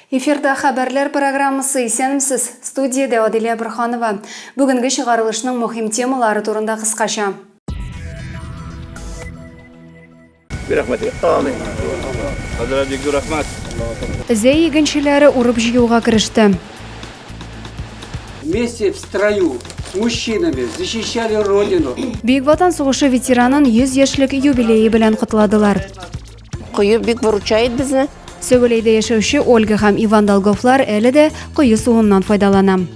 Эфирда хәбәрләр программасы Исәнмесез! Студиядә Адилә Борһанова. Бүгенге чыгарылышның мөһим темалары турында кыскача. Рәхмәт. Амин. Хәзрәт бик зур рәхмәт. Зәй игенчеләре урып-җыюга кереште. Вместе в строю с мужчинами защищали Родину. Бөек Ватан сугышы ветеранын 100 яшьлек юбилее белән котладылар. Кое бик выручает безне. Сәвәләйдә яшәүче Ольга һәм Иван Долговлар әле дә кое суыннан файдалана.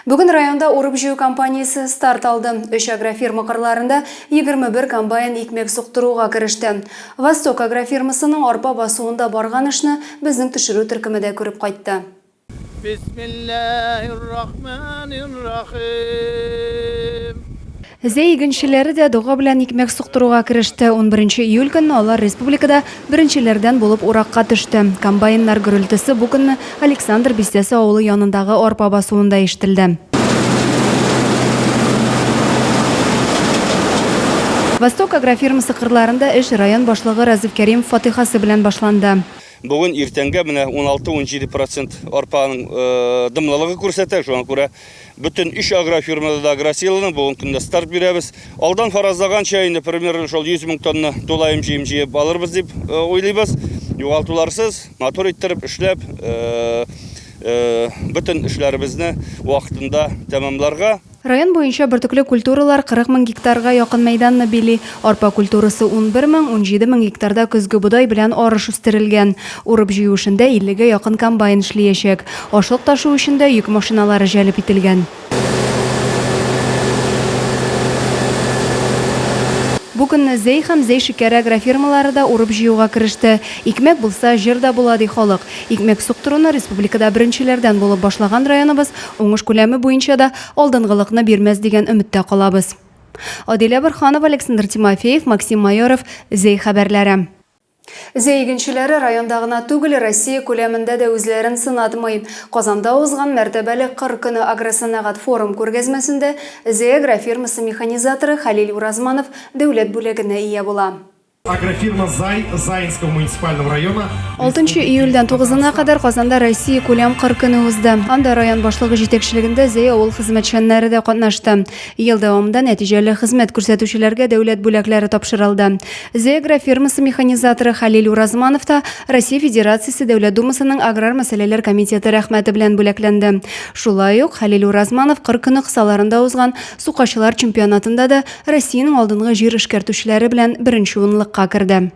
Бүген районда урып-җыю кампаниясе старт алды. Өч агрофирма кырларында 21 комбайн икмәк суктыруга кереште. Восток агрофирмасының арпа басуында барган эшне безнең төшерү төркеме дә күреп кайтты. Бисмиллаһир-рахманир-рахим. Зәй игенчеләре дә дога белән икмәк суктыруга кереште. Унберенче июль көнне алар республикада беренчеләрдән булып уракка төште. Комбайннар гөрелтесе бу көнне Александр бистәсе авылы янындагы арпа басуында ишетелде. Восток агрофирмасы кырларында эш район башлыгы Разиф Кәримов фатыйхасы белән башланды. Бүген иртәнгә менә уналты-унҗиде процент арпаның дымлылыгы күрсәтә. Шуңа күрә бөтен өч агрофирмада да Агросиланың бүгенге көндә старт бирәбез. Алдан фаразлаганча, инде примерно шул 100 мең тонна тулаем җыем җыеп алырбыз дип уйлыйбыз. Югалтуларсыз, матур иттереп эшләп, бөтен эшләребезне вакытында тәмамларга. Район буенча бөртекле культуралар 40 мең гектарга якын мәйданны били. Арпа культурасы 11 мең, 17 мең гектарда көзге бодай белән арыш үстерелгән. Урып-җыю эшендә 50 гә якын комбайн эшлиячәк. Ашлык ташу өчен дә йөк машиналары җәлеп ителгән. Бу көнне Зәй һәм Зәй шикәре агрофирмалары да урып-җыюга кереште. Икмәк булса, җыр да була, ди халык. Икмәк суктыруны республикада беренчеләрдән булып башлаган районыбыз уңыш күләме буенча да алдынгылыкны бирмәс дигән өметтә калабыз. Адилә Борһанова, Александр Тимофеев, Максим Майоров, Зәй хәбәрләре. Зәй игенчеләре районда гына түгел, Россия күләмендә дә үзләрен сынатмый. Казанда узган мәртәбәле Кыр көне агросәнәгать форум-күргәзмәсендә Зәй агрофирмасы механизаторы Хәлил Уразманов дәүләт бүләгенә ия була. Агрофирма Зай Заинского муниципального района. Алтынчы июльдән тугызына кадәр Казанда Россия күләм кыр көне узды. Анда район башлыгы җитәкчелегендә Зәй авыл хезмәтчәннәре дә катнашты. Ел дәвамында нәтиҗәле хезмәт күрсәтүчеләргә дәүләт бүләкләре тапшырылды. Зәй агрофирмасы механизаторы Хәлил Уразманов та Россия Федерациясе Дәүләт Думасының Аграр мәсьәләләр комитеты рәхмәте белән бүләкләнде. Шулай ук Хәлил Уразманов кыр көне кысаларында узган сукачылар чемпионатында да Россиянең алдынгы җир эшкәртүчеләре белән беренче унлыкка керде.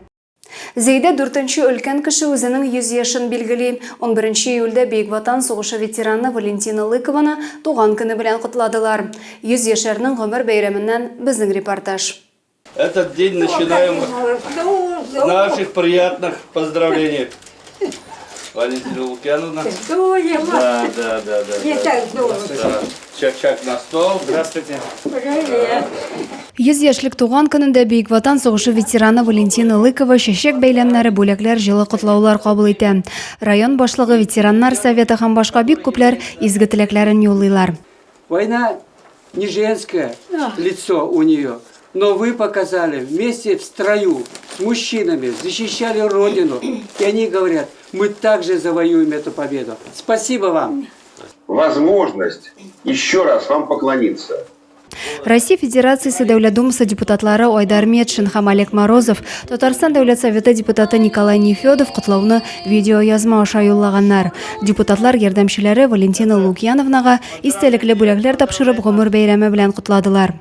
Зәйдә дүртенче өлкән кеше үзенең 100 яшен билгели. Унберенче июльдә Бөек Ватан сугышы ветераны Валентина Лыкованы туган көне белән котладылар. 100 яшәрнең гомер бәйрәменнән безнең репортаж. Этот день начинаем с наших приятных поздравлений. Валентина Лукьяновна. Да, да, да, да. Чак-чак на стол. Здравствуйте. Привет. 100 яшьлек туган көнендә Бөек Ватан сугышы ветераны Валентина Лыкова чәчәк бәйләмнәре, бүләкләр, җылы котлаулар кабул итә. Район башлыгы, ветераннар советы һәм башка бик күпләр изге теләкләрен юллыйлар. Война не женское лицо у нее, но вы показали вместе в строю с мужчинами, защищали Родину. И они говорят, мы также завоюем эту победу. Спасибо вам. Возможность еще раз вам поклониться. Россия Федерациясе Дәүләт Думасы депутатлары Айдар Метшин һәм Олег Морозов, Татарстан Дәүләт Советы депутаты Николай Нефедов котлауны видеоязма аша юллаганнар. Депутатлар ярдәмчеләре Валентина Лукьяновнага истәлекле бүләкләр тапшырып, гомер бәйрәме белән котладылар.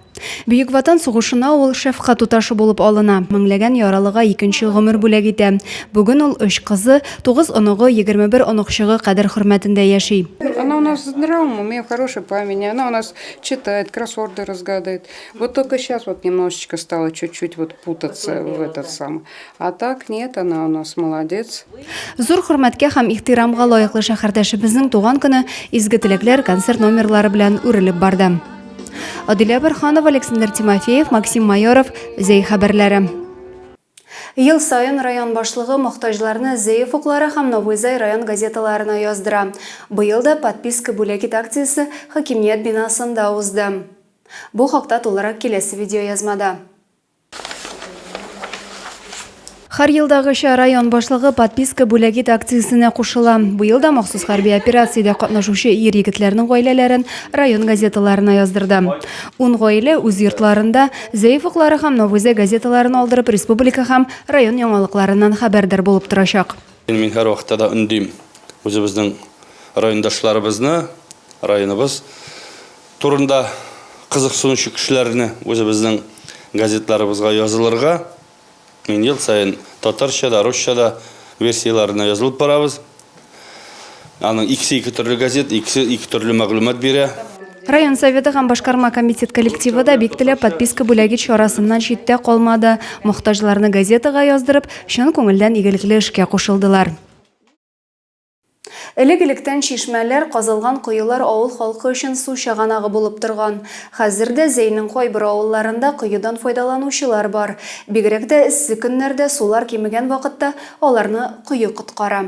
Бөек Ватан сугышына ул шәфкать туташы булып алына, меңләгән яралыга икенче гомер бүләк итә. Бүген ул өч кызы, тугыз оныгы, 21 оныкчыгы кадер-хөрмәтендә яши. Она у нас в здравом уме, в хорошей памяти, она у нас читает, кроссворды разгадывает. Вот только сейчас вот немножечко стала чуть-чуть вот путаться в этот самый. А так нет, она у нас молодец. Зур хөрмәткә һәм ихтирамга лаеклы шәһәрдәшебезнең туган көне изге теләкләр, концерт номерлары белән үрелеп барды. Адилә Борһанова, Александр Тимофеев, Максим Майоров, Зәй хәбәрләре. Ел саен район башлыгы мохтаҗларны Зәй офыклары һәм Новый Зай район газеталарына яздыра. Быел да Подписка бүләк ит акциясе хакимият бинасында узды. Бу хакта тулырак киләсе видеоязмада. Һәр елдагыча район башлыгы Подписка бүләк ит акциясенә кушыла. Быел да махсус хәрби операциядә катнашучы ир-егетләрнең гаиләләрен район газеталарына яздырды. Ун гаилә үз йортларында Зәй офыклары һәм Новый Зәй газеталарын алдырып, республика һәм район яңалыкларыннан хәбәрдар булып торачак. Мин һәрвакытта да өндим үзебезнең райондашларыбызны, районыбыз турында кызыксынучы кешеләрне үзебезнең газетларыбызга язылырга. Мин ел саен татарча да, русча да версияләренә язылып барабыз. Аның икесе ике төрле газет, икесе ике төрле мәгълүмат бирә. Район Советы һәм башкарма комитет коллективы да бик теләп подписка бүләк ит чарасыннан читтә калмады. Мохтаҗларны газетага яздырып, чын күңелдән игелекле эшкә кушылдылар. Элек-электән чишмәләр, казылган коелар авыл халкы өчен су чыганагы булып торган. Хәзер дә Зәйнең кайбер авылларында коедан файдаланучылар бар. Бигрәк тә эссе көннәрдә, сулар кимегән вакытта аларны кое коткара.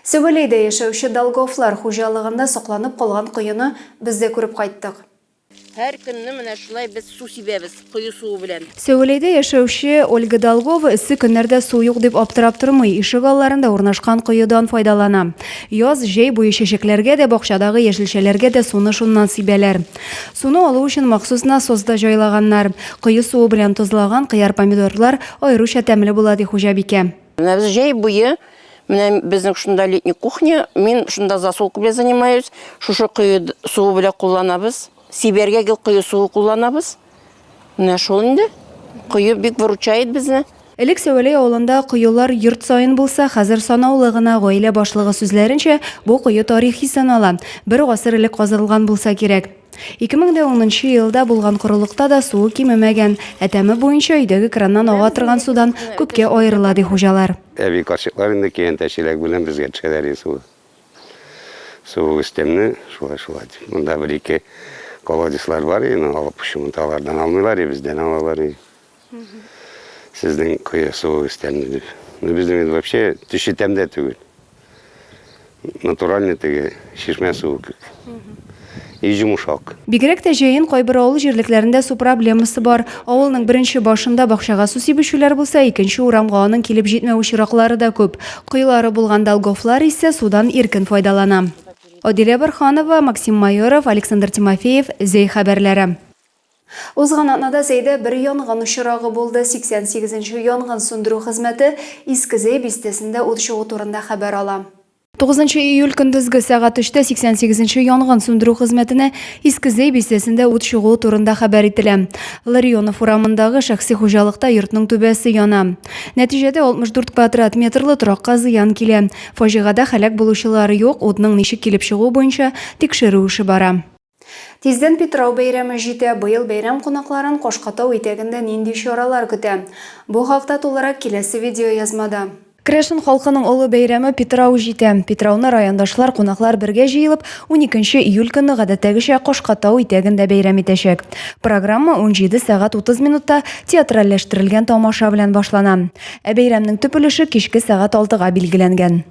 Сәвәләйдә яшәүче Долговлар хуҗалыгында сакланып калган коены без дә күреп кайттык. Һәр көнне менә шулай без су сибәбез, кое суы белән. Сәвәләйдә яшәүче Ольга Долгова эссе көннәрдә су юк дип аптырап тормый, ишек алларында урнашкан коедан файдалана. Яз, җәй буе чәчәкләргә дә, бакчадагы яшелчәләргә дә суны шуннан сибәләр. Суны алу өчен махсус насос да җайлаганнар. Кое суы белән тозлаган кыяр-помидорлар аеруча тәмле була, ди хуҗабикә. Менә без җәй буе, менә безнең шунда летний кухня, мин шунда засолка белән занимаюсь, шушы кое суы белән кулланабыз. Сибәргә гел кое суы кулланабыз. Менә шул инде. Кое бик выручает безне. Элек Сәвәләй авылында коелар йорт саен булса, хәзер санаулы гына. Гаилә башлыгы сүзләренчә, бу кое тарихи санала. Бер гасыр элек казылган булса кирәк. 2010 нчы елда булган корылыкта да суы кимемәгән, ә тәме буенча өйдәге краннан ага торган судан күпкә аерыла, ди хуҗалар. Әби карчыклар инде көянтә-чиләк белән безгә төшәләр и суы. Суы өстәмне, шулай шулай дип. Монда бер-ике колодецлар бар и, но алып почему-то алардан алмыйлар и, бездән алалар и. Сезнең кое суы өстәмне дип. Ну, безнең инде вообще төше тәмдә түгел. Натуральный теге чишмә суы күк. И йомшак. Бигрәк тә җәен кайбер авыл җирлекләрендә су проблемасы бар. Авылның беренче башында бакчага су сибүчеләр булса, икенче урамга аның килеп җитмәү очраклары да күп. Коелары булган Долговлар исә судан иркен файдалана. Адилә Борһанова, Максим Майоров, Александр Тимофеев, Зәй хәбәрләре. Узган атнада Зәйдә бер янгын очрагы булды. 88 нче янгын сүндерү хезмәте Иске Зәй бистәсендә ут чыгу турында хәбәр ала. 9 июль көндезге сәгать өчтә 88 нче янгын сүндерү хезмәтенә Иске Зәй бистәсендә ут чыгуы турында хәбәр ителә. Ларионов урамындагы шәхси хуҗалыкта йортның түбәсе яна. Нәтиҗәдә 64 квадрат метрлы торакка зыян килә. Фаҗигадә һәлак булучылар юк, утның ничек килеп чыгуы буенча тикшерү эше бара. Тиздән Питрау бәйрәме җитә. Быел бәйрәм кунакларын Кашкатау итәгендә нинди чаралар көтә? Бу хакта тулырак киләсе видеоязмада. Керәшен халкының олы бәйрәме Питрау җитә. Питрауны райондашлар, кунаклар бергә җыелып, уникенче июль көнне гадәттәгечә Кашкатау итәгендә бәйрәм итәчәк. Программа 17 сәгать 30 минутта театральләштерелгән тамаша белән башлана. Ә бәйрәмнең төп өлеше кичке сәгать алтыга билгеләнгән.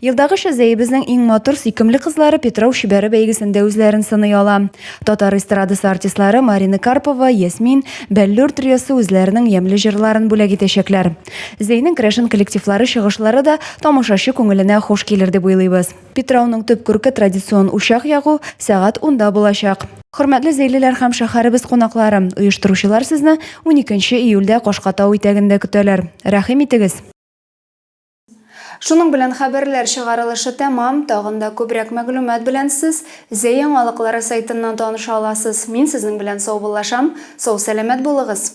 Елдагыча Зәебезнең иң матур, сөйкемле кызлары Питрау чибәре бәйгесендә үзләрен сыный ала. Татар эстрадасы артистлары Марина Карпова, Ясмин, Бәллүр триосы үзләренең ямьле җырларын бүләк итәчәкләр. Зәйнең керәшен коллективлары чыгышлары да тамашачы күңеленә хуш килер дип уйлыйбыз. Питрауның төп күрке традицион учак ягу сәгать унда булачак. Хөрмәтле зәйлеләр һәм шәһәребез кунаклары, оештыручылар сезне уникенче июльдә Кашкатау итәгендә көтәләр. Рәхим итегез! Шуның белән хәбәрләр чыгарылышы тәмам. Тагын да күбрәк мәгълүмат белән сез Зәй яңалыклары сайтыннан таныша аласыз. Мин сезнең белән саубуллашам. Сау-сәламәт булыгыз!